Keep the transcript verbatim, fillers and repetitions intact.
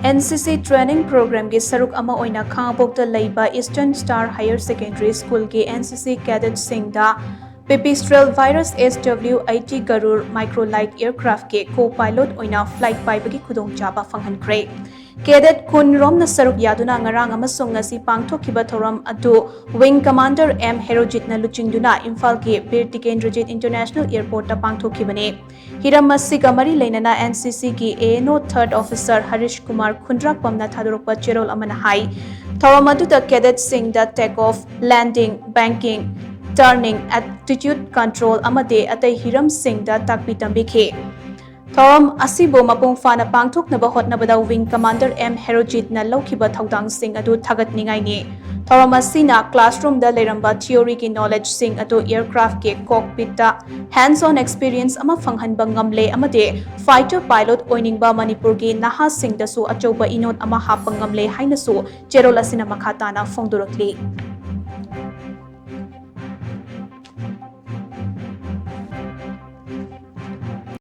N C C training programꯒꯤ ꯁꯔꯨꯛ ꯑꯃ ꯑꯣꯏꯅ ꯈꯥꯉꯕꯣꯛꯇ ꯂꯩꯕ Eastern Star Higher Secondary Schoolꯒꯤ N C C cadetꯁꯤꯡꯗ Pipistrelle virus H W eighty Garuda microlight aircraftꯀꯤ co-pilot ꯑꯣꯏꯅ flight ꯄꯥꯏꯕꯒꯤ ꯈꯨꯗꯣꯡꯆꯥꯕ ꯐꯪꯍꯟꯈ꯭ꯔꯦ꯫ Cadet ꯀꯨꯟ ꯔꯣꯝꯅ ꯁꯔꯨꯛ ꯌꯥꯗꯨꯅ ꯉꯔꯥꯡ ꯑꯃꯁꯨꯡ ꯉꯁꯤ ꯄꯥꯡꯊꯣꯛꯈꯤꯕ ꯊꯧꯔꯝ ꯑꯗꯨ Wing Commander M ꯍꯦꯔꯣꯖꯤꯠꯅ ꯂꯨꯆꯤꯡꯗꯨꯅ ꯏꯝꯐꯥꯜꯒꯤ ꯕꯤꯔ ꯇꯤꯀꯦꯟꯗ꯭ꯔꯖꯤꯠ International Airportꯇ ꯄꯥꯡꯊꯣꯛꯈꯤꯕꯅꯤ꯫ ꯍꯤꯔꯝ ꯑꯁꯤꯒ ꯃꯔꯤ ꯂꯩꯅꯅ N C Cꯒꯤ A N O third officer Harish Kumar ꯈꯨꯟꯗ꯭ꯔꯥꯛꯄꯝꯅ ꯊꯥꯗꯣꯔꯛꯄ ꯆꯦꯔꯣꯜ ꯑꯃꯅ ꯍꯥꯏ, ꯊꯧꯔꯝ ꯑꯗꯨꯗ cadetꯁꯤꯡꯗ take off, landing, banking, turning, attitude control ꯑꯃꯗꯤ ꯑꯇꯩ ꯍꯤꯔꯝꯁꯤꯡꯗ ꯇꯥꯛꯄꯤ ꯇꯝꯕꯤꯈꯤ꯫ ꯊꯧꯔꯝ ꯑꯁꯤꯕꯨ ꯃꯄꯨꯡ ꯐꯥꯅ ꯄꯥꯡꯊꯣꯛꯅꯕ ꯍꯣꯠꯅꯕꯗ Wing Commander M ꯍꯦꯔꯣꯖꯤꯠꯅ ꯂꯧꯈꯤꯕ ꯊꯧꯗꯥꯡꯁꯤꯡ ꯑꯗꯨ ꯊꯥꯒꯠꯅꯤꯡꯉꯥꯏꯅꯤ꯫ ꯊꯧꯔꯝ ꯑꯁꯤꯅ classroomꯗ ꯂꯩꯔꯝꯕ theoryꯒꯤ knowledgeꯁꯤꯡ ꯑꯗꯨ aircraftꯀꯤ cockpitꯇ hands-on experience ꯑꯃ ꯐꯪꯍꯟꯕ ꯉꯝꯂꯦ ꯑꯃꯗꯤ fighter pilot ꯑꯣꯏꯅꯤꯡꯕ ꯃꯅꯤꯄꯨꯔꯒꯤ ꯅꯍꯥꯁꯤꯡꯗꯁꯨ ꯑꯆꯧꯕ ꯏꯅꯣꯠ ꯑꯃ ꯍꯥꯞꯄ ꯉꯝꯂꯦ ꯍꯥꯏꯅꯁꯨ ꯆꯦꯔꯣꯜ ꯑꯁꯤꯅ ꯃꯈꯥ ꯇꯥꯅ ꯐꯣꯡꯗꯣꯔꯛꯂꯤ꯫